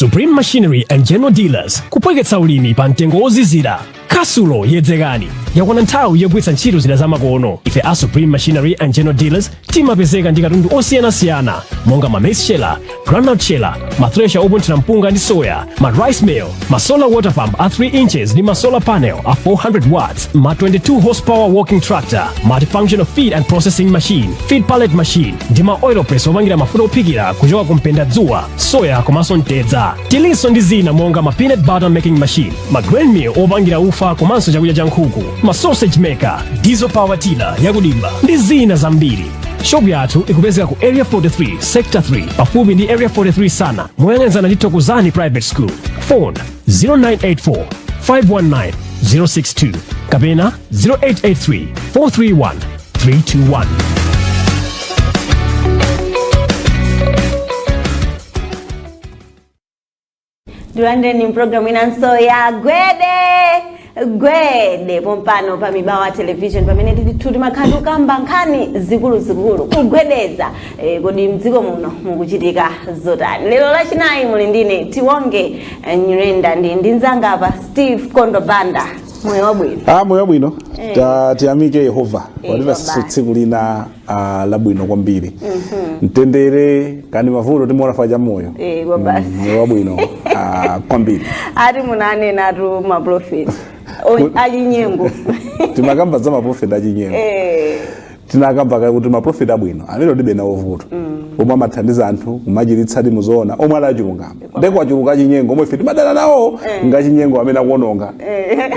Supreme Machinery and General Dealers, kupweketsa ulimi pa mtengo wozizira. Khasulo yedzekani, yakwana nthawi yogwiritsa ntchito zida zamakono. Ife a Supreme Machinery and General Dealers timapezeka ndi katundu osiyanasiyana monga ma maize sheller, groundnut sheller, ma thresher opunthira mpunga ndi soya, ma rice mill, ma solar water pump a 3 inches ndi ma solar panel a 400 watts, ma 22 horsepower walking tractor, multifunctional feed and processing machine, feed pallet machine ndi ma oil press opangira mafuta ophikira kuchoka ku mpendadzuwa, soya komanso mtedza. Tilinso ndi zina monga ma peanut butter making machine, ma grain mill opangira ufa komanso chakudya cha nkhuku, ma sausage maker, diesel power tiller yakudimba ndi zina zambiri. Shopu yathu ikupezeka ku Area 43, Sector 3, pafupi ndi Area 43 Sana, moyang'anizana ndi Thokozani Private School. Phone 0984 519 062 kapena 0883 431 321. Ndilandireni mpulogalamu inanso ya Gwede Gwede pompano pa Mibawa Television, pamene tithu timakhala tikukamba nkhani zikuluzikulu, kugwedeza kodi mdziko muno mukuchitika zotani. Lero Lachinayi muli ndine Tiwonge Nyirenda ndi mnzanga apa Steve Kondo Banda. Moyo wabwino? Ah, moyo wabwino. Tiyamike Yehova watipatsa basi. tsiku lina labwino kwambiri, mtendere kani mavuto timaona fa cha moyo. Kwa basi. Moyo wabwino kwambiri. Ati munanenatu maprofeti achinyengo. Timakamba za maprofeti achinyengo. Tinakamba kale kuti maprofeti abwino amene tilibe nawo vuto, omwe amathandiza anthu kumachiritsadi muzoona, omwe ali achilungamo. Ndeko achuluka achinyengo omwe ife timadana nawo, ngachinyengo amene akuononga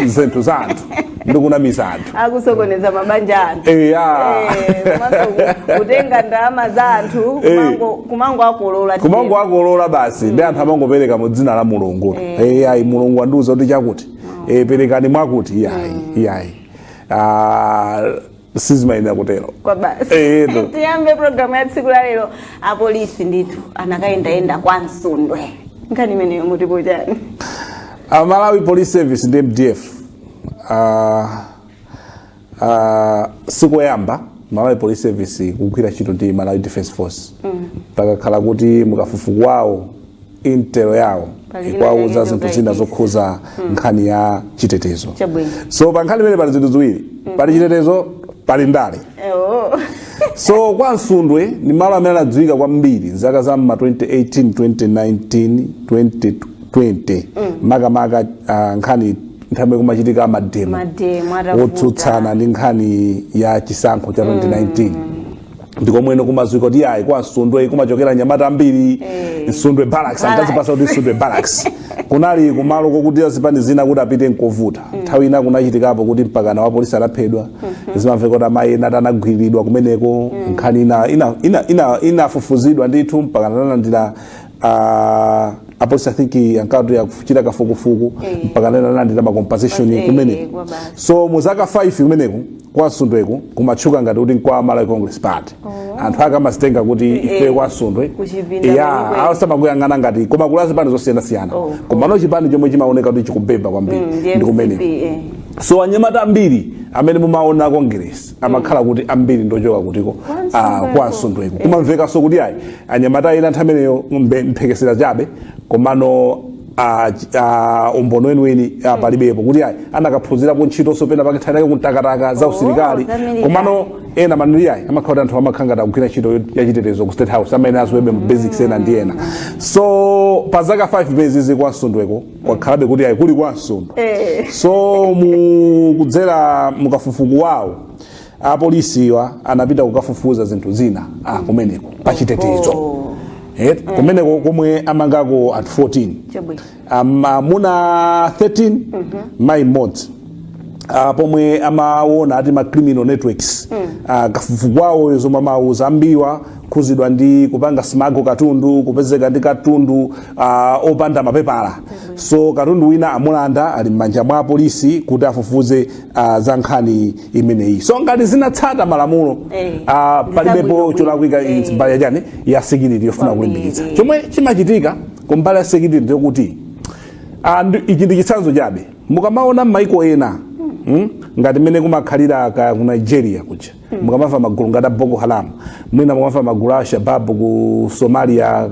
zinthu za anthu ndi kunamiza anthu, akusokoneza mabanja anthu. Eya. Komanso kutenga ndalama za anthu kumango akolola. Kumango akolola basi, ndi anthu amangopereka mu dzina la Mulungu. Ayi, Mulungu andiuza kuti chakuti, perekani mwakuti. Iyayi, iyayi. Ah, sizimayenera kutero. Kwa basi. To. Tiyambe programu ya tsiku la lero. Apolisi ndithu anakayendayenda kwa Msundwe. Nkhani imeneyo mutipo chani? A Malawi Police Service ndi MDF, sikoyamba Malawi Police Service kugwira ntchito ndi Malawi Defence Force. Pakakhala kuti mukafukufuku wawo, intel yawo Pali china ikuwauza chake zinthu zina chokayikitsa. zokhuza nkhani ya chitetezo. Chabwino. So pa nkhani imene pali zinthu ziwiri: pali chitetezo, pali ndale. So kwa Msundwe ndi malo amene anadziwika kwambiri zaka za ma 2018, 2019, 2020, makamaka nkhani nthawi kumachitika mademo mademo atavuta. Otsutsana ndi nkhani ya chisankho cha 2019, ndikomweno kumadziwika kuti ayi, kwa Msundwe kumachokera anyamata ambiri. Msundwe Barracks, ankazipasa kuti Msundwe Barracks. Kunali kumalo kokuti azipani zina kuti apite nkovuta. Nthawi ina kunachitikapo kuti mpakana wa polisi anaphedwa. Zimamveka kuti amayi ena anagwiridwa kumeneko. Nkhani ina inafufuzidwa ndithu mpakana analandira apolisi, I think ankati akuchita kafukufuku, mpaka analandira ma compensation kumeneko. Kwa basi. So mu zaka 5 kumeneko kwa Msundweko kumatchuka ngati kuti kwa Malawi Congress Party. Anthu ake amazitenga kuti ife kwa Msundwe. Kuchipinda ya kwenikweni. Asamakuyang'ana ngati, koma kuli azipani zosiyanasiyana, koma no chipani chomwe chimaoneka kuti chikubeba kwambiri ndi ndi kumeneko. MCP. So anyamata ambiri amene mumaona Congress amakhala kuti ambiri ndochoka kutiko? Kwa Kwa Msundweko. Kumamvekanso kuti ayi, anyamata ena nthawi imeneyo, mphekesera chabe, komano umboni weniweni palibepo, kuti ayi, anakaphunzirapo ntchitonso pena pake nthawi yake kuntakataka za usilikali. Za military. Komano ena manili ayi, amakhala kuti anthu amakhala ngati akugwira ntchito yachitetezo ku State House, amene aziwebe mu basics ena ndi ena. So pa zaka 5 mezizi kwa Msundweko kwakhalabe kuti ayi, kuli kwa Msundwe. So kudzera mukafukufuku wawo, apolisiwa anapita kukafufuza zinthu zina kumeneko pachitetezo. Kumeneko komwe amangako anthu 14, amuna 13, mayi mmodzi, pomwe amaona ati ma criminal networks. Kafukufuku wawo zomwe amauza, ambiriwa khuzidwa ndi kupanga smuggle katundu, kupezeka ndi katundu opanda mapepala. So katundu wina amulanda, ali m'manja mwa polisi kuti afufuze za nkhani imeneyi. So ngati zinatsata malamulo, palibepo Zabwino. cholakwika mbali yachani, ya security yofuna kulimbikitsa. Chomwe chimachitika kumbali ya security ndiyokuti ichi ndi chitsanzo chabe. Mukamaona m'maiko ena, ngati mmene kumakhalira kaya ku Nigeria kuja, Mukamamva magulu ngati a Boko Haram, mwina mukamamva magulu a Shabab ku Somalia,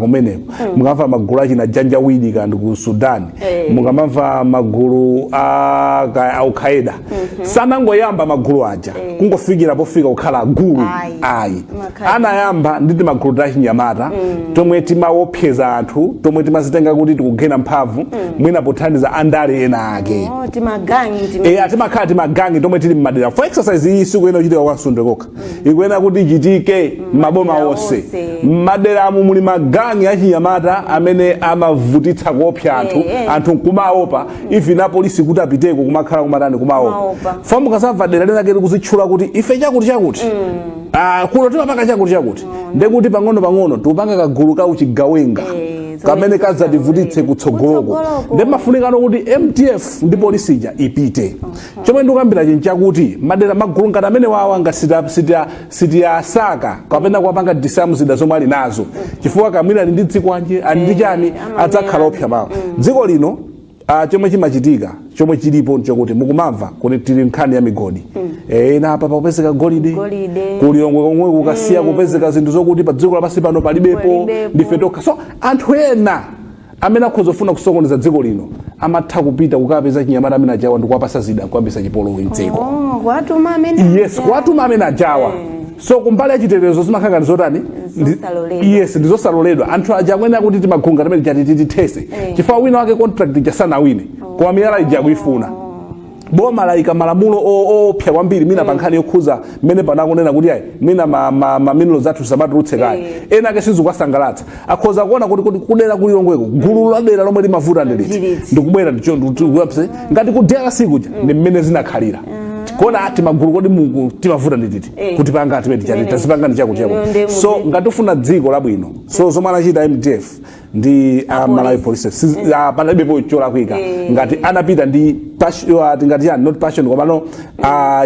kumeneko, mukamamva magulu achina Janjawidi kandi ku Sudan, mukamamva magulu a Al-Qaeda, sanangoyamba magulu aja kungofikira pofika kukhala gulu. Ayi. Ayi. Makhala. Anayamba ndi timagulu ta chinyamata tomwe timaopseza anthu, tomwe timazitenga kuti tikugena mphamvu, mwina pothandiza andale ena ake. Oh, timagangi Atimakhala timagangi tomwe tili mmadera. For exercise iyi sikuyenera kuchitika kwa Msundwe kokha, ikuyenera kuti ichitike m'maboma madera onse. Onse. Mmaderamu muli magangi achinyamata amene amavutitsa, kuopsa anthu, anthu nkumaopa. Even apolisi kuti apiteko kumakhala kumatani, kumaopa. Kumaopa. Fa mukazamva dera linake likuzitchula kuti ife chakuti chakuti, kuno timapanga chakuti chakuti, ndekuti pang'ono pang'ono tikupanga kagulu ka uchigawenga kamene kadzativutitse kutsogoloko. Kutsogoloko. Ndi mafunikano kuti MDF ndi polisi ija ipite. Chomwe ndikuyambira chinhu chakuti madera magulu ngati amene wawa ngati sitiyasaka kapena kuwapanga disarm zida zomwe ali nazo, chifukwa kamwina ali ndi dzikwanje, ali ndi chani, adzakhala opsa mawa dziko lino. Chomwe chimachitika, chomwe chilipo nchokuti mukumamva kuti tili nkhani ya migodi, ena apa pakupezeka golide, Golide. Kulilongwe komwe kukasiya kupezeka zinthu zokuti pa dziko lapansi pano palibepo, Palibepo. ndife tokha. So anthu ena amene akhoza kufuna kusokoneza dziko lino amatha kupita kukapeza chinyamata amene ajawa ndikuwapasa zida, kuyambisa chipolowe mdziko. Oh, kuwatuma amene Yes, kuwatuma amene ajawa. So kumbali ya chitetezo zimakhala ngati zotani? Zosaloledwa. Yes, ndizosaloledwa. Anthu aja amene akuti timagunga timene chati titithese, chifukwa wina wake contract ija sanawine, koma miyala ija akuifuna. Boma layika malamulo opsa kwambiri mwina pa nkhani yokhuza mmene panakunena kuti ayi, mwina ma minerals athu samatulutse kayi. Ena ake sizikuwasangalatsa, akhoza kuona kuti kudera kulilongweko gulu la dera lomwe limavuta ndiliti, Ndiliti. ndikubwera ndicho ngati ku DRC kuja ndi mmene zinakhalira kona ati magulu kodi muku timavuta ndititi kuti panga timene tichati tazipanga ndi chakuti chakuti. So ngati ufuna dziko labwino, so zomwe anachita MDF ndi Malawi Police panalibepo cholakwika. Ngati anapita ndi passion, tingati chani, not passion, komano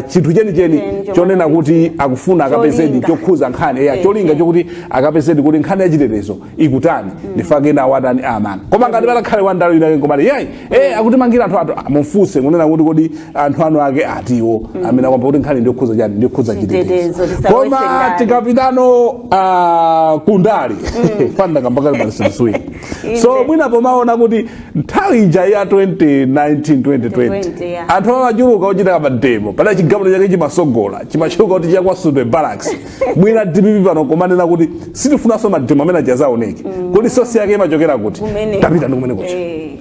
chinthu chenicheni Cheni chonena kuti akufuna akapezedi Cholinga. chokhuza nkhani ya cholinga chokuti akapezedi kuti nkhani ya chitetezo ikutani, ndifake nawo atani, amanga. Koma ngati patakhale wandalo inake ngomati yayi, akutimangira anthu atu, mufunse kunena kuti kodi anthu anu ake atiwo amene akwamba kuti nkhani ndiyokhuza chani, ndiyokhuza chitetezo, chitetezo. tisalowetse Koma ndale. tikapitano kundali fanda kambakali palisibiswini, so mwina pomaona kuti nthawi ija ya 2019 2020 20, yeah. anthu amachuluka ochita mademo, pana chigamulo chake chimasogola, chimachoka kuti chakwa Sundwe Barracks. Mwina DPP pano kumanena kuti sitifunanso mademo amene achazaoneke, kodi source yake imachokera kuti? Kumeneko. Tapita ndi kumene kucha.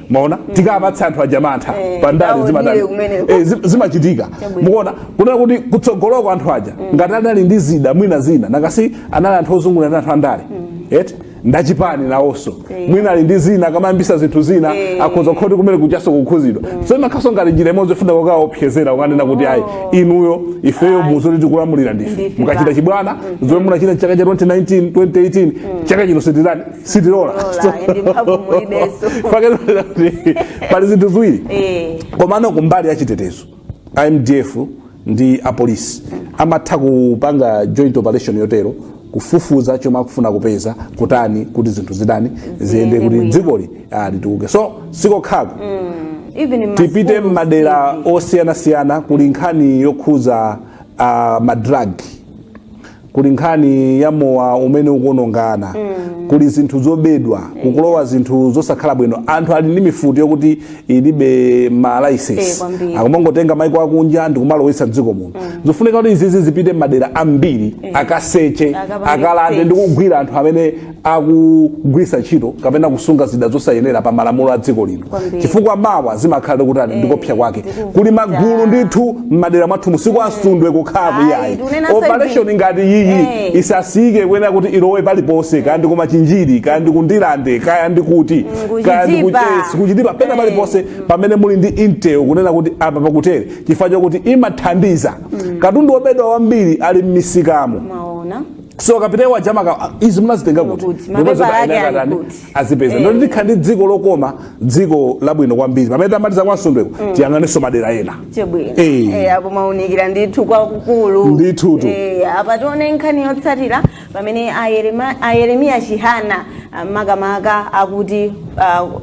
Maona tikapatsa anthu aja mantha pandale Taonire zimatani? kumeneko. Zimachitika. Chabwino. Mukuona kunena kuti kutsogoloko anthu aja ngati anali ndi zida mwina zina, nakasi anali anthu ozungulira ndi anthu andale eti ndachipani nawonso, mwina ali ndi zina, akamayambisa zinthu zina, akhoza khoti kumene kuchaso kukhuzidwa. So imakhaso ngati njira imodzi yofuna kukaopsezera, kukanena kuti ayi, inuyo ifeyo muzoti tikulamulira ndife, Ndife mukachita chibwana zomwe munachita chaka cha 2019 2018, chaka chino sitirani, sitilola. Sitilola, ndi mphamvu mulibenso. Fakena kuti pali zinthu ziwiri. Komano kumbali ya chitetezo, MDF ndi apolisi amatha kupanga joint operation yotero kufufuza chomwe akufuna kupeza, kutani, kuti zinthu zidani, ziyende, kuti bwino. Dzikoli litukuke. So sikokhako, Even tipite m'masukulu, m'madera Steve. osiyanasiyana. Kuli nkhani yokhuza madrug, kuli nkhani ya mowa umene ukuonongana, kuli zinthu zobedwa, kukulowa zinthu zosakhala bwino. Anthu ali ndi mifuti yokuti ilibe ma license, Kwambiri. akumangotenga maiko akunja ndikumalowetsa mdziko muno. Zofunika kuti izizi zipite m'madera ambiri, akaseche, Akapange akalande search. ndi kugwira anthu amene akugwiritsa ntchito kapena kusunga zida zosayenera pa malamulo a dziko lino, Kwambiri. chifukwa mawa zimakhala kutani, ndikopsa kwake. Ndikuvuta. Kuli magulu ndithu m'madera mwathu, musiku asundwe kukhaku. Ayi, Yayi, tikunena operation ngati iyi isasiyike, kuyenera kuti ilowe paliponse, kaya ndi kumachinjiri, kaya ndi kundilande, kaya ndi kuti, kaya ndi Kuchitipa. Kuchitipa, pena paliponse pamene muli ndi intel kunena kuti apa pakutere, chifukwa chokuti imathandiza. Katundu wobedwa wambiri ali m'misikamo. Maona. So kapitawo wajamaka izi munazitenga kuti? Kuti. Ndipo Mapepala ake ena ali akatani? kuti. Azipeza. Ndoti tikhala ndi dziko lokoma, dziko labwino kwambiri. Pamene tamaliza kwansundweko, tiyang'anenso madera ena. Chabwino. Apo maunikira ndithu kwakukulu. Ndithutu. Apa tione nkhani yotsatira pamene a Yeremiya Chihana, makamaka akuti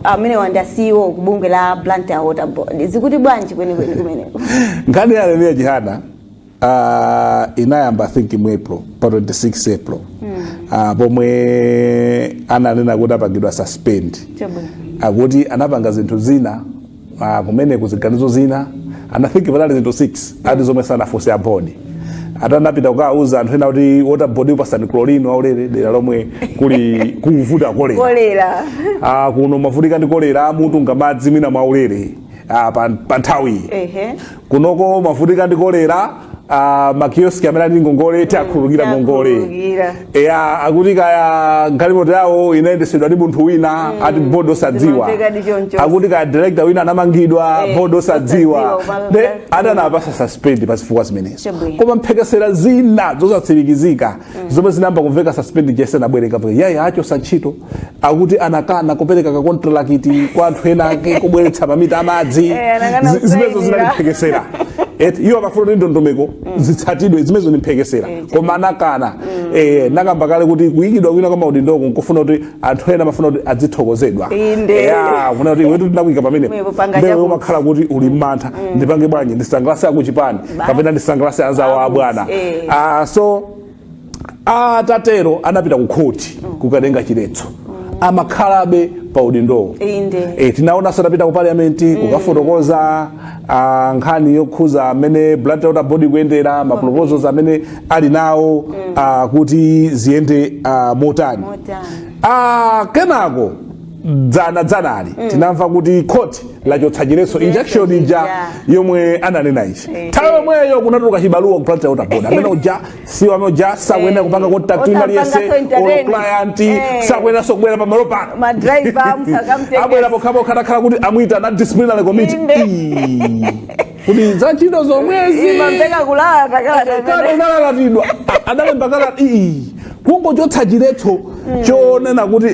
amene wanda CEO ku bungwe la Blantyre Water Board, zikuti bwanji kwenikweni kumeneko? Nkhani ya Yeremiya Chihana, Inayamba, I think, mu April, pa 26 April, pomwe ananena kuti apangidwa suspend. Akuti anapanga zinthu zina kumene kuziganizo zina, and I think panali zinthu 6 ati zomwe sanafunse a board. Atanapita kukauza anthu ena kuti water board upasani chlorine waulere dera lomwe kuli kuvuta kolera. Kolera. Kuno mavutika ndi kolera, mutunga madzi mwina mwaulere pa nthawi kunoko mavutika ndi kolera, makioski amene ali ndi ngongole tiakhululukira ngongole. Tiakhululukira. Eya, akuti kaya galimoto yawo inayendesedwa ndi munthu wina, ati board osadziwa. Zimamveka ndi choncho. Akuti kaya director wina anamangidwa, board osadziwa. Osadziwa. De adanapasa suspend pa zifukwa zimenezo. Chabwino. Koma mphekesera zina zosatsimikizika zomwe zinayamba kumveka suspend jese nabwereka yayi achosa ntchito, akuti anakana kupereka ka contract kwa anthu ena ake kubweretsa mamita amadzi. Anakana Zimenezo kusayinira. zinali mphekesera eti iwo akafuna kuti ndondomeko zitsatidwe, zimenezo ni mphekesera, koma anakana. Nakamba kale kuti kuyikidwa kwina kwa maudindoko nkufuna kuti anthu ena amafuna kuti adzithokozedwa. Ya, kufuna kuti iwetu tinakuyika pamene Mwepo panga ndewe chakuti. umakhala kuti uli mmantha, ndipange bwanji, ndisangalase akuchipani kapena ndisangalase anzawo abwana? So atatero anapita ku khoti kukatenga chiletso, amakhalabe pa udindowo. Tinaonanso atapita ku parliament kukafotokoza nkhani yokhuza amene Blantyre Water Board kuyendera, ma proposals amene ali nawo kuti ziyende motani. Motani. Kenako dzana dzanali tinamva kuti court lachotsa chiletso, injunction ija yomwe ananena ichi. Nthawi yomweyo kunatuluka chibaluwa ku Blantyre Water Board, amene uja siwo amene uja sakuyenera kupanga contact wina aliyense Osapangaso olo entertain. client, sakuyeneranso kubwera pamalo pano. Madriver musakamtengesa. Abwera pokhapokha atakhala kuti amuyita na disciplinary committee. Inde. Ii. Kuti za ntchito zomwezi. Imamveka kulala takalata. Kale unalalatidwa, adalemba kala ii kungochotsa chiletso chonena kuti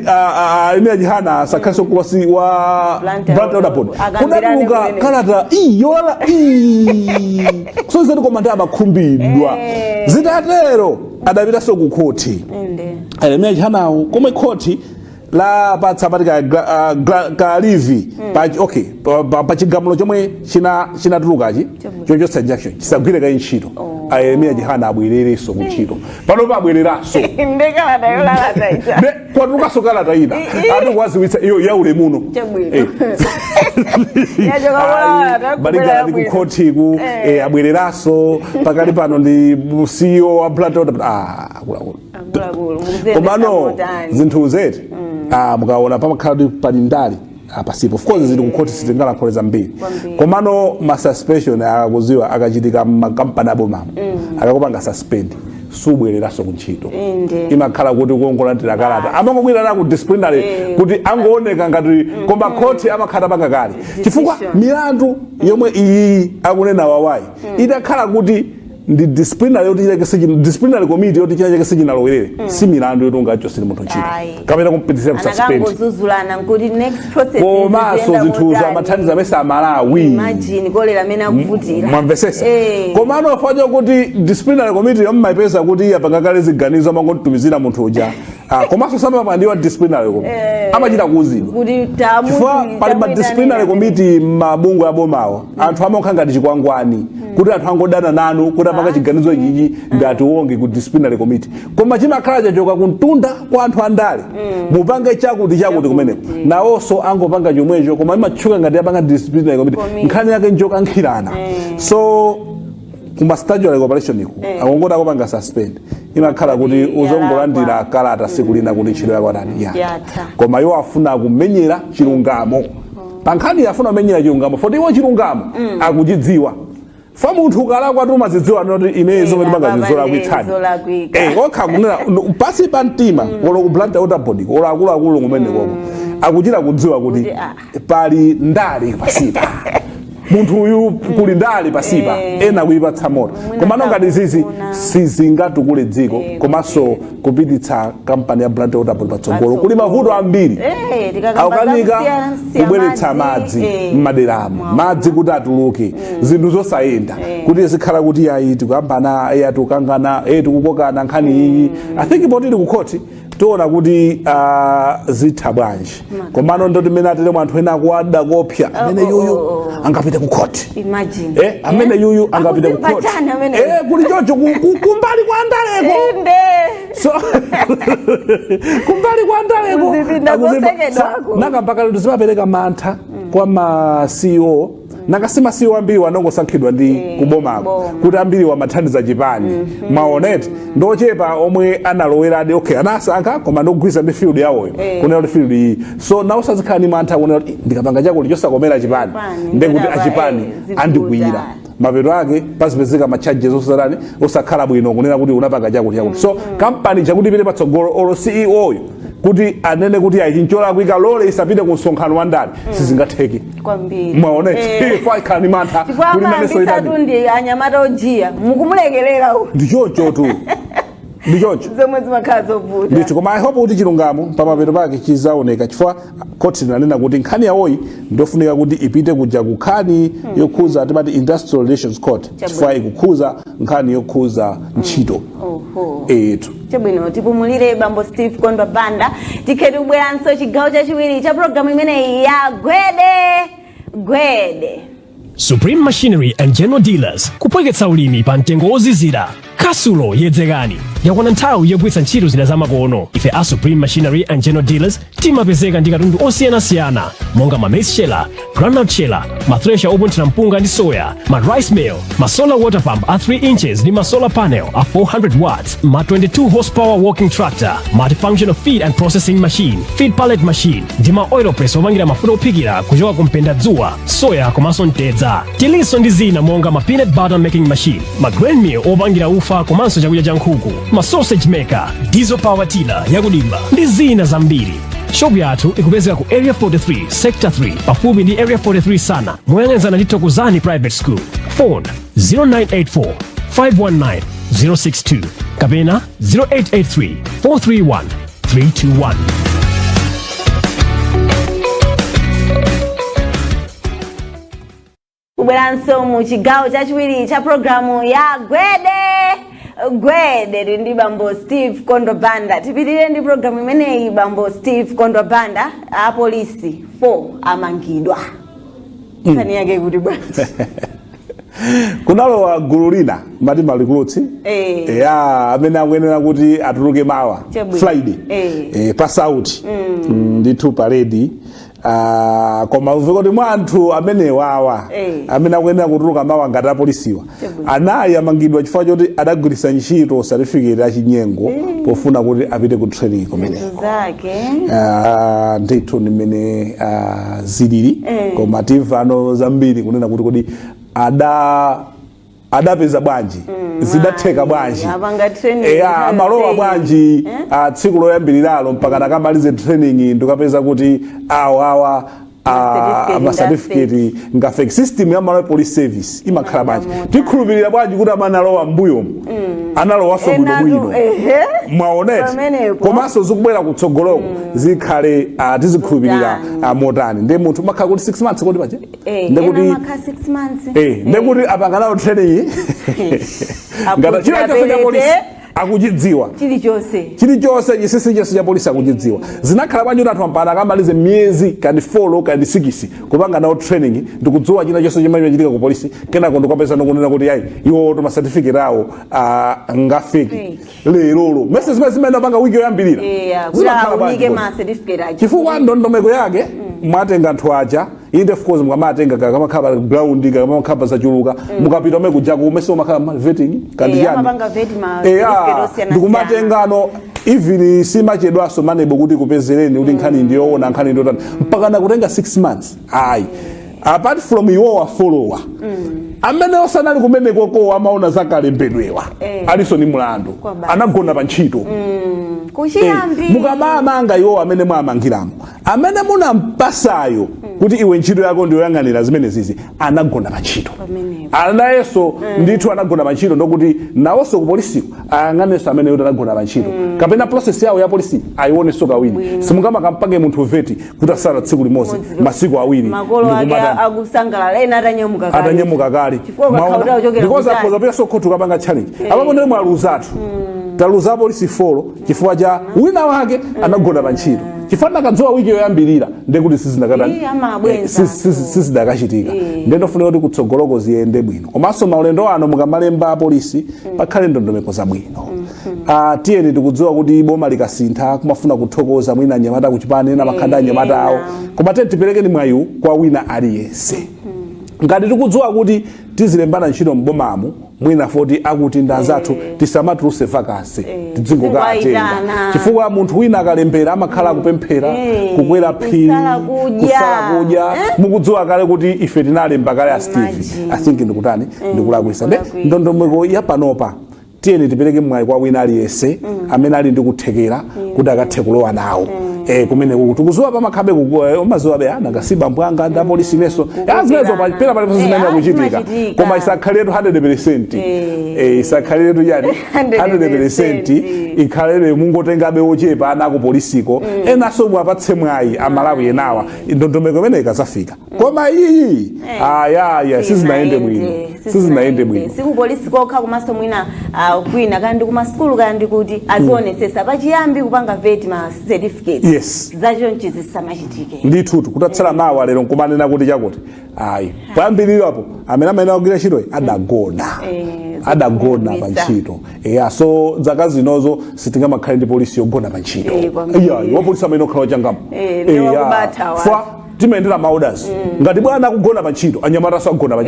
ine Chihana asakhalenso kuwasi wa Blantyre Blantyre Water Board. Akambirane Kunatuluka kumene. kalata iyi yolala iyi kusonyeza koma ndi amakhumbidwa. Zitatero adapitanso ku khoti Yeremiya Chihanawo, komwe khoti lapatsa pati ka, ka leave pa, okay, pa chigamulo chomwe chinatulukachi Chabwino. chochotsa injunction chisagwire kayi ntchito. A Yeremiya Chihana abwererenso ku ntchito. Panopa abwereranso. Ndekalata yolalata ija. Ne kwatulukanso kalata ina ati kuwaziwitsa iyo ya ulemuno. Chabwino. Yachoka kulalata, Malingana ndi kubwera. kukhotiku, abwereranso. Pakali pano ndi CEO wa Blantyre Water. Akuluakulu. Akuluakulu, mukuziyendesa Komano motani? zinthu zeti mukaona pamakhala kuti pali ndali pasipo. Of course zili kukhoti, sitingalankhule zambiri. Kwambiri. Komano ma suspension akakuziwa akachitika mmakampani abomamo, akakupanga suspend subwereranso ku ntchito. Imakhala kuti kuongolandira kalata, amangobwera ku disciplinary kuti angooneka ngati, koma khoti amakhala panga kale chifukwa Decision. milandu yomwe iyi akunena wawayi itakhala kuti ndi disciplinary yoti chileke disciplinary committee yoti china chake sichinalowerere, si milandu yoti ungachosere munthu ntchito Ayi. kapena kumpitisira ku suspend. Anakangozuzulana nkuti next process Komanso iziyenda zinthuzo motani. amathandiza amene Amalawi. Imagine kolera amene akuvutira. Mwamvesesa? Komano facho kuti disciplinary committee yomwe kuti yapanga kale ziganizo, amangotumizira munthu uja. Komanso samapandiwa disciplinary committee, amachita kuuzidwa kuti chifukwa pali ma disciplinary committee mabungwe abomawo, anthu amakhala ngati chikwangwani kuti anthu angodana nanu kuti apanga chiganizo ichichi ndatiwonge ku disciplinary committee, koma chimakhala chachoka kuntunda kwa anthu andale, mupange chakuti chakuti kumeneko, nawonso angopanga chomwecho, koma imatchuka ngati apanga disciplinary committee. Committee. Nkhani yake njokankhirana. So kuma statutory corporation iku akongoti akupanga suspend, imakhala kuti uzongolandira kalata siku lina kuti ntchito yako atani yatha. Yatha. Koma iwo afuna kumenyera chilungamo pa nkhani, afuna kumenyera chilungamo foti iwo chilungamo akuchidziwa. Fa munthu ukalakwa tumazidziwa noti ine zomwe apa timanga ndi zolakwitsani. zolakwika. Okha kunena pasi pa mtima, olo ku Blantyre Water Board, olo akuluakulu kumene koko akuchita kudziwa kuti Kuti, ah. pali ndali pasipa, munthu uyu kuli ndali pasipa, ena kuyipatsa moto. Mwina Komano ngati zizi sakufuna. sizingatukule dziko komanso kupititsa kampani ya Blantyre Water Board patsogolo. Kuli mavuto ambiri. Tikakamba Akukanika zakusiyana-siyana kubweretsa madzi, madzi m'maderamo, madzi kuti atuluke, zinthu zosayenda kuti zikhala kuti ayi tikuyambana, ayi tikukangana, ayi tikukokana nkhani iyi. I think poti ili kukhoti Tiona kuti zitha bwanji. Komano ndoti mmene ateremo, anthu ena akuwada kopsa amene yuyu angapite ku court. Imagine. Amene yuyu angapite ku Akuzimva court. chani amene? Kuli chocho kumbali kwa andaleko. Inde. So kumbali kwa andaleko Kuzipinda zosekedwako. Nanga mpaka lero zimapereka mantha kwa ma CEO. Nanga si ma CEO ambiri wanongosankhidwa ndi kubomako, Kuboma. kuti ambiri wamathandiza chipani, maoneti ndochepa omwe analoweradi. Okay, anasankha koma ndikugwiza ndi field yawoyo, kunena kuti field iyi. So nawo sazikhala ni mantha kunena kuti, "Ndikapanga chakuti chosakomera chipani, Chipani, ndekuti ndaba, achipani zivuta." andikwiyira." Mapeto ake pazipezeka ma charges osatani, osakhala bwino, kunena kuti unapanga chakuti chakuti. So kampani chakuti ipite patsogolo, olo CEO yo kuti anene kuti ayi, chincholakwika, lole isapite ku msonkhano wa ndani, sizingatheke. Kwambiri. Mwaoneti ikhala ni mantha Chifukwa kuti nanenso amayambisatu itani. ndi anyamata ojiya, mukumulekerera uyu. Ndichocho tu, ndichocho. Zomwe zimakhala zovuta. Ndithu, koma I hope kuti chilungamo pamapeto pake chizaoneka, chifukwa khoti linanena kuti nkhani yawoyi ndofunika kuti ipite kuja ku nkhani yokhuza, timati Industrial Relations Court, chifukwa ikukhuza nkhani yokhuza ntchito. Oho. Etu. Chabwino, tipumulire bambo Steve Kondwa Banda. Tikhe tikubweranso chigawo chachiwiri cha programu imeneyi ya Gwede Gwede. Supreme Machinery and General Dealers, kupweketsa ulimi pa mtengo wozizira. Kasulo yedzekani, yakwana nthawi yogwiritsa ntchito zida zamakono. Ife a Supreme Machinery and General Dealers timapezeka ndi katundu osiyanasiyana monga ma maize sheller, groundnut sheller, ma thresher opunthira mpunga ndi soya, ma rice mill, ma solar water pump a 3 inches ndi ma solar panel a 400 watts, ma 22 horsepower walking tractor, multifunctional feed and processing machine, feed pallet machine ndi ma oil press opangira mafuta ophikira kuchoka ku mpendadzuwa, soya komanso mtedza. Tilinso ndi zina monga ma peanut butter making machine, ma grain mill opangira ufa komanso chakudya cha nkhuku, ma sausage maker, diesel power tiller yakudimba ndi zina zambiri. Shopu yathu ikupezeka ku Area 43, Sector 3, pafupi ndi Area 43 sana, moyang'anizana ndi Thokozani Private School. Phone 0984 519 062 kapena 0883 431 321. Kubweranso mu chigawo chachiwiri cha programu ya Gwede Gwede, tili ndi bambo Steve Kondwa Banda. Tipitirire ndi programu imeneyi. Bambo Steve Kondwa Banda, apolisi 4 amangidwa. Nkhani yake kuti bwanji? Kunalowa gulu lina, mati ma recruits ya amene akuyenera kuti atuluke mawa, Friday, pass out, ndithu parade. Koma uve kuti mwa anthu amenewawa amene akuyenera kutuluka mawa ngati apolisiwa, anayi amangidwa chifukwa choti adagwiritsa ntchito certificate yachinyengo pofuna kuti apite ku training kumeneko. Zinthu zake. Ndithu ndi mmene zilili. Koma timvano zambiri kunena kuti kodi adapeza bwanji, zidatheka bwanji, Apanga training eya, nthawi amalowa yonseyi. bwanji tsiku loyambiriralo mpaka nakamalize training, ndikapeza kuti awo awa Ma certificate ma certificate nga fake. System ya Malawi Police Service imakhala bwanji? Tikhulupirira bwanji kuti amene analowa mbuyomu analowanso Enatu, bwinobwino? Mwaoneti? Pamenepo. Komanso zikubwera kutsogoloko zikhale tizikhulupirira Motani. Motani? Ndi munthu umakhala kuti 6 months kodi pache? Ena amakhala 6 months. Ndekuti apanga nawo training ngati china chonse cha polisi akuchidziwa. Chilichonse. Chilichonse, chinsinsi chonse cha polisi akuchidziwa. Zinakhala bwanji kuti anthu ampana akamalize miyezi kandi 4 kandi 6 kupanga nawo training, ndikudziwa china chonse chimene chimachitika ku polisi, kenako ndikapeza ndikunena kuti ayi, iwo to ma certificate awo nga fake? Fake. Lerolo mese zimene zimene apanga wiki yoyambirira kuti zimakhala bwanji aunike kodi? Ma certificate aja. Chifukwa ndondomeko yake mwatenga anthu aja, inde, of course mukamaatenga kamakhala pa ground, kamakhala zachuluka, mukapita umene kujaku umese umakhala ma vetting kandi chani. Amapanga vet ma certificate osiyanasiyana. Ndikumatengano, even simachedwaso manebo kuti kupezereni kuti nkhani ndiyoona, nkhani ndiyotani, mpaka nakutenga 6 months, ayi. Apart from iwowa follower amene osanali kumenekoko amaona zakalembedwewa, alinso ni mlandu. Kwa basi. Anagona pa ntchito. Kuchiyambi. Mukamamanga iwo amene mwamangiramo, amene munampasayo kuti iwe ntchito yako ndiyoyang'anira zimene zizi anagona pa ntchito. Pamenepo. Anayenso ndithu anagona pa ntchito, ndokuti nawonso ku polisiko ayang'anenso amene kuti anagona pa ntchito, kapena process yawo ya polisi ayionenso kawiri. Simungamakampake munthu vet kuti asala tsiku limodzi, masiku 2, Makolo ake ndikumatani. akusangalala, ena atanyamuka kale. Atanyamuka kale. Chifukwa ukakhala kuti akuchokera Because kutali. akhoza pita sokhothi ukapanga challenge apapo, ndiye mwaluzatu. Taluza apolisi 4 chifukwa cha wina wake anagona pa ntchito, chifukwa nakadziwa wiki yoyambirira ndekuti sizinakatani. Ii, amabwenza. Sizidakachitika. Ndendofuna kuti kutsogoloko ziyende bwino, komanso maulendo ano mukamalemba apolisi pakhale ndondomeko zabwino. Ah, tiyeni, tikudziwa kuti boma likasintha kumafuna kuthokoza mwina anyamata kuchipani, ena makhanda anyamata awo, koma tiyeni tiperekeni mwayiwu kwa wina aliyense. Ngati tikudziwa kuti tizilembana ntchito m'bomamu, mwina foti akuti ndi anzathu, tisamatuluse vacancy, tidzingokatenga. Tizingowayitana. Chifukwa munthu wina akalembera amakhala akupemphera, kukwera phiri, kusala kudya. Kusala kudya. Mukudziwa kale kuti ife tinalemba kale a Steve. Imagine. I think ndikutani, ndikulakwisa. Nde Ndikulakwisa. ndondomeko ya panopa, tiyeni tipereke mwayi kwa wina aliyense amene ali ndi kuthekera kuti akathe kulowa nawo. Kumene kuku tikuziwa pamakhabe, umaziwa be ana ngasiba mbwanga ndi apolisi neso zimenezo pena paliponse zimene akuchitika. Zimachitika. Koma isakhaletu 100%. Isakhaletu yani 100%, ikhalebe mungotengabe ochepa ana akupolisiko, enanso mwapatse mwayi Amalawi enawa. Ndondomeko imene ikazafika, koma iyi ayaya sizinayende bwino, sizinayende bwino. Sikupolisi kokha, komanso mwina kwina, kandi kumasukulu, kandi kuti azionesesa pachiyambi kupanga vet ma certificate zachonchi zisamachitike. Ndithutu kutatsala mawa lero nkumanena kuti chakuti ayi, poyambirirapo amene amayenera kugwira ntchitoyi adagona. Adagona pa Zokhumudwitsa. ntchito, eya. So zaka zinozo sitingamakhale ndi polisi yogona pa ntchito. Kwambiri. Iya, wapolisi amene okhala wachangamo. Ndi wakubatha wa. Fa timayendera ma orders. Ngati bwana akugona pa ntchito, anyamata sagona pa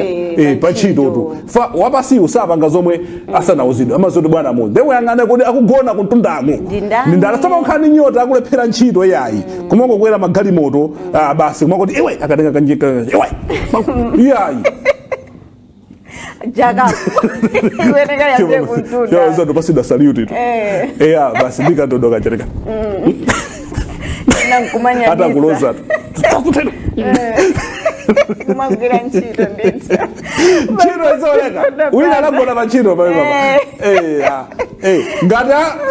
pa ntchito tu. Fa wapasiyu sapanga zomwe asanauzidwe, amazoti bwana mu nde uyang'ane kuti akugona kuntundamo Ndi ndani? ndi ndani. Samakhala ndi nyota, akulephera ntchito iyayi, kumangokwera magalimoto, ah, basi, kumakoti iwe akatenga kanjika iwe iyayi. Jakapu iweneka yambe kuntunda. Ndopasida salute tu. Eya, basi, ndikatodo kachereka. Nankumanyadisa. Atakuloza tu. Kumagwira ntchito ndithu. Ntchito izooneka wina anagona pa ntchito pamene papa.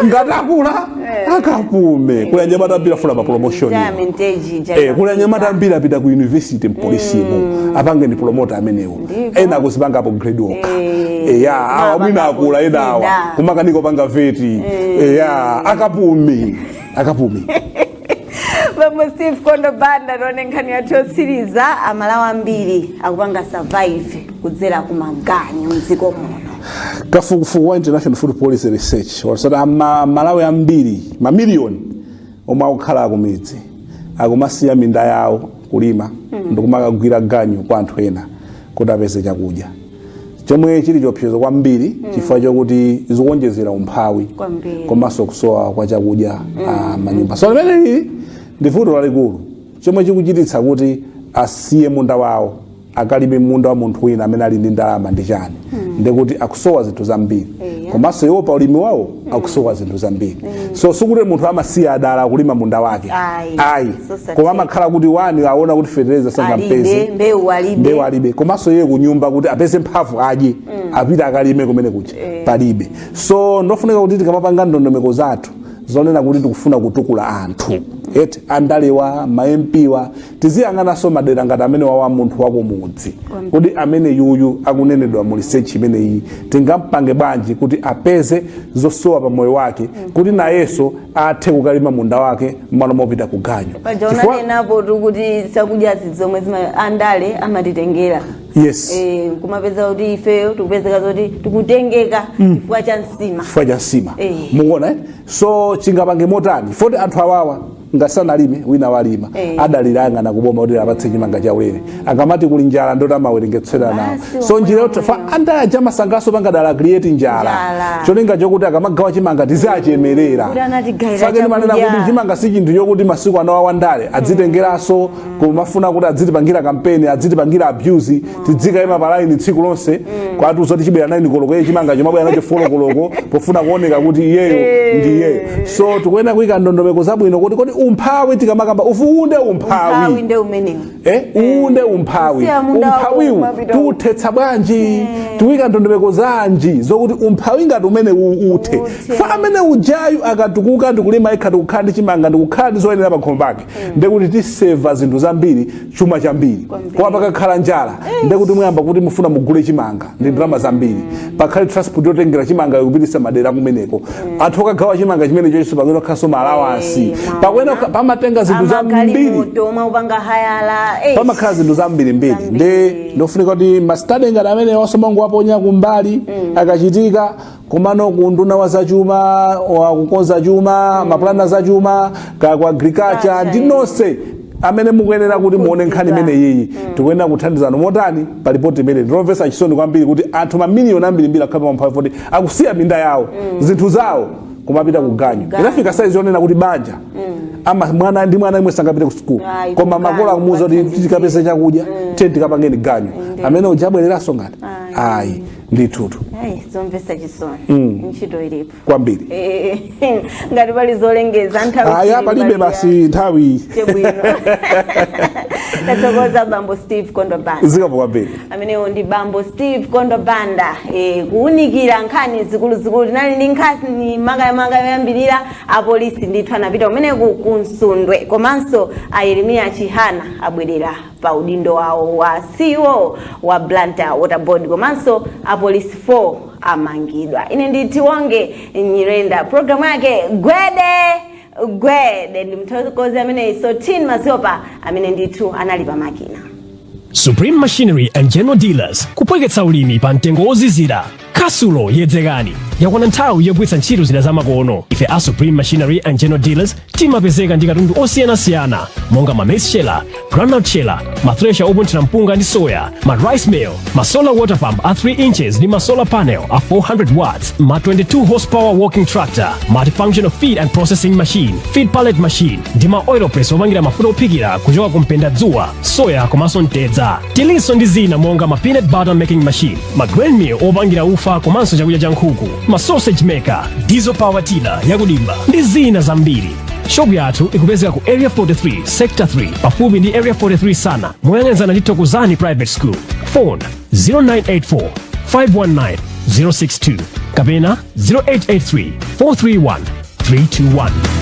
Ngati akula akapume. Kuli anyamata ambiri afuna pa promotion. Retirement age ija. Kuli anyamata ambiri apita ku university mpolisimo, apange ndi promote amenewo. Ena akuzipanga upgrade okha. Ya, awa mwina akula, ena awa Sida. kumakaniko panga vet. Ya, akapume, akapume. Bambo Steve Kondo Banda, tione nkhani yathu yotsiriza. Amalawi ambiri akupanga survive kudzera kumaganyu mdziko muno. Kafukufuku wa International Food Policy Research wasati Amalawi ambiri mamiliyoni omwe akukhala akumidzi akumasiya minda yawo kulima ndikumakagwira ganyu kwa anthu ena kuti apeze chakudya, chomwe chili chiopsezo kwambiri chifukwa chokuti zikuonjezera umphawi Kwambiri. komanso kusowa kwa chakudya manyumba. So limene lili ndi vuto lalikulu. Chomwe chikuchititsa kuti asiye munda wawo akalime munda wa munthu wina amene ali ndi ndalama ndi chani? Ndikuti akusowa zinthu zambiri, komanso iwo pa ulimi wawo akusowa zinthu zambiri. So sikuti munthu amasiya adala kulima munda wake. Ayi. Ayi. Sosatheka. Koma amakhala kuti wani aona kuti fetereza sangampeze, Alibe, mbewu alibe. Mbewu alibe, komanso iye kunyumba kuti apeze mphamvu adye, apite akalime kumene kuja palibe. So ndofunika kuti tikamapanga ndondomeko zathu zonena kuti tikufuna kutukula anthu eti, andalewa, ma MP wa, tiziyang'ananso madera ngati amene wawa munthu wakumudzi, kuti amene yuyu akunenedwa mu research imeneyi tingampange bwanji kuti apeze zosowa pa moyo wake, kuti nayenso athe kukalima munda wake mmalo mopita ku ganyu. Paja unanenapo tu kuti zakudya zomwe zima andale amatitengera. Kumapeza kuti ifeyo tikupezeka zoti tikutengeka chifukwa cha nsima. Chifukwa cha nsima. Mukuona, eh? So chingapange motani foti anthu awawa ngasanalime, wina walima, adalira ayang'ana kuboma kuti apatse chimanga chaulere. Akamati kuli njala, ndoti amawerengetsera nawo. Basi, So njira omwe yoti fa andale aja amasangaso pangadala create njala, Njala. Cholinga chokuti akamagawa chimanga tiziachemerera. Kuti anatigayira Fake ndimanena chakudya. kuti chimanga si chinthu chokuti masiku ano awandale adzitengeranso kumafuna kuti adzitipangira kampeni, adzitipangira abuse, tidzikayima pa line tsiku lonse kwatiuza kuti chibwera 9 koloko, iye chimanga chomabwera nacho 4 koloko, pofuna kuoneka kuti iyeyo ndi iyeyo. So tikuyenera kuyika ndondomeko zabwino kuti kodi Umphawi tikamakamba ufunde Umphawi umphawi nde umenewu. Uwunde umphawi. Siya munda wako Umphawiwu umapita tiuthetsa bwanji? Tiwika ndondomeko zanji zokuti umphawi ngati umene uthe? Uthe. Fa amene ujayu akatukuka ndikulima yekha, ndikukhala ndi chimanga, ndikukhala ndi zoyenera pakhomo pake, ndekuti tiseva zinthu zambiri, chuma chambiri. Kwambiri. Koma pakakhala njala, ndekuti muyamba kuti mufuna mugule chimanga ndi ndalama zambiri, pakhale transport yotengera chimanga yokupitisa madera kumeneko, anthu okagawa chimanga chimene chonso pakuti okhaso ma allowance. Maona. Pakuena pamatenga zinthu zambiri. Amagalimoto omaupanga hayala. Pamakhala zinthu zambirimbiri. Zambiri. Ndi ndofunika kuti ma study ngati amene wasomango waponya kumbali akachitika komano ku nduna wa zachuma, wakukonza chuma, mapulani zachuma, ka ku agriculture Culture, ndi nonse amene mukuyenera kuti muone nkhani imene iyi, tikuyenera kuthandizana motani pa ripoti imene ndilomvetsa chisoni kwambiri kuti anthu mamiliyoni ambirimbiri akhala pamphawi foti akusiya minda yawo, zinthu zawo, kumapita ku ganyu. Ganyu. Inafika saizi yonena kuti banja ama mwana ndi mwana imwe sangapite ku sukulu, Ayi, koma kuganyu, makolo akumuwuza kuti kuwathandizira. tikapeze chakudya, tiye tikapangeni ganyu. Amene ujabwereranso ngati Ayi. Ayi ndithutu. Ayi, zomvetsa chisoni. Ntchito ilipo. Kwambiri. Ngati pali zolengeza, nthawi Aya, sili palibe mbali. Basi, nthawi. Chabwino, tathokoza bambo Steve Kondo Banda. Zikomo kwambiri. Amenewo ndi bambo Steve Kondo Banda, kuwunikira nkhani zikuluzikulu. Tinali ndi nkhani makamaka yoyambirira, apolisi ndithu anapita kumeneku ku Msundwe, komanso a Yeremiya Chihana abwerera pa udindo wawo wa CEO wa Blantyre Water Board, komanso apolisi 4 amangidwa. Ine ndi Tiwonge Nyirenda, programu yake Gwede Gwede. Ndi mthokozi amene Sotin Maziopa amene ndithu anali pamakina. Supreme Machinery and General Dealers, kupweketsa ulimi pa mtengo wozizira. Kasulo yedzekani, yakwana nthawi yogwiritsa ntchito zida zamakono. Ife a Supreme Machinery and General Dealers timapezeka ndi katundu osiyanasiyana monga ma maize sheller, groundnut sheller, ma thresher opunthira mpunga ndi soya, ma rice mill, ma solar water pump a 3 inches ndi ma solar panel a 400 watts, ma 22 horsepower walking tractor, multifunctional feed and processing machine, feed pallet machine ndi ma oil press opangira mafuta ophikira kuchoka ku mpendadzuwa, soya komanso mtedza. Tilinso ndi zina monga ma peanut butter making machine, ma grain mill opangira ufa komanso chakudya cha nkhuku, ma sausage maker, diesel power tiller yakudimba ndi zina zambiri. Shopu yathu ikupezeka ku Area 43, Sector 3, pafupi ndi Area 43 sana, moyang'anizana ndi Thokozani Private School. Phone 0984 519 062 kapena 0883 431 321.